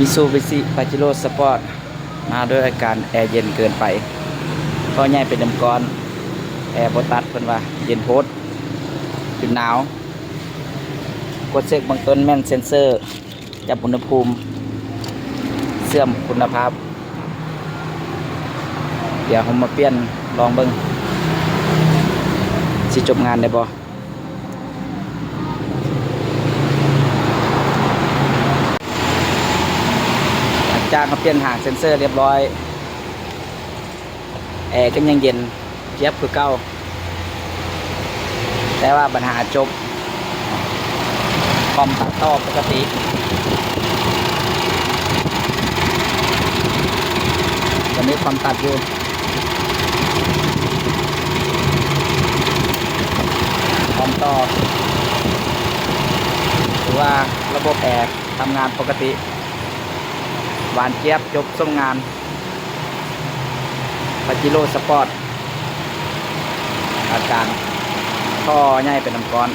ມິຊູບິຊິ ປາເຈໂຣ ສະປອດ ມາດ້ວຍອາການແອເຢັນເກີນໄປ, ທໍ່ໃຫຍ່ເປັນນ້ຳກ້ອນ, ແອບໍ່ຕັດ ເພິ່ນວ່າເຢັນໂພດ ຈົນໜາວ. ກວດເຊັກເບື້ອງຕົ້ນແມ່ນເຊັນເຊີຈັບອຸນຫະພູມເສື່ອມຄຸນນະພາບ. ດຽວເຮົາມາປ່ຽນລອງເບິ່ງ ຊິຈົບງານໄດ້ບໍ່. ຫຼັງຈາກເຮົາປ່ຽນຫາງເຊັນເຊີຮຽບຮ້ອຍ ແອກໍຍັງເຢັນຈຽບຄືເກົ່າ, ແຕ່ວ່າບັນຫາຈົບ, ຄອມຕັດຕໍ່ປົກກະຕິ. ຕອນນີ້ຄອມຕັດຢູ່, ຄອມຕໍ່ ຖືວ່າລະບົບແອ ທຳງານປົກກະຕິ, ຫວານຈຽບ. ຈົບຊົມງານ ປາເຈໂຣ ສະປອດ ອາການ ທໍ່ໃຫຍ່ເປັນນ້ຳກ້ອນ.